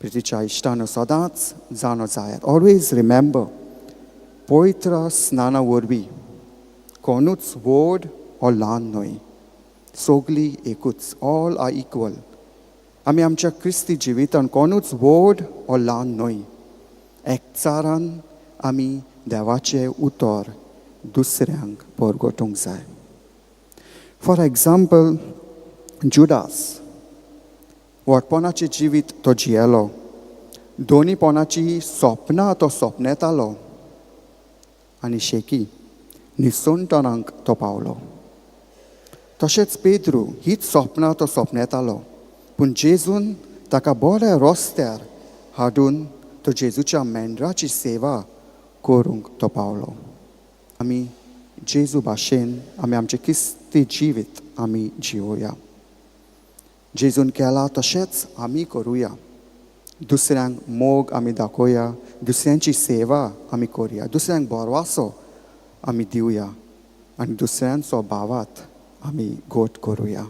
प्रितीच्या इश्टानो, सदांच जाणो जायात, ऑलवेज रिमेंबर, पवित्र स्नाना वरवीं कोणूच व्हड ओ ल्हान न्हय, सगळीं एकूच. All are equal. आमी आमच्या क्रिस्ती जिवितान कोणूच व्हड ओ ल्हान न्हय. एकचारान आमी देवाचें उतर दुसऱ्यांक परगटूंक जाय. फॉर एग्जाम्पल, जुडास, व्हडपणाचें जिवीत तो जियेलो, दोनीपणाची सपनां तो सपनेतालो आनी शेकी निसणटणाक तो पावलो. तशेंच पेद्रू, हीच सपनां तो सपनेतालो, पूण जेजून ताका बऱ्या रस्त्यार हाडून तो जेजूच्या मेंढराची सेवा करूंक तो पावलो. आमी जेजू भाशेन आमी आमचें क्रिस्ती जिवीत आमी जिवोया. जेजून केला तशेंच आमी करुया. दुसऱ्यांक मोग आमी दाखोवया, दुसऱ्यांची सेवा आमी करुया, दुसऱ्यांक बरवासो आमी दिवया आनी दुसऱ्यांचो भावार्थ आमी घट करुया.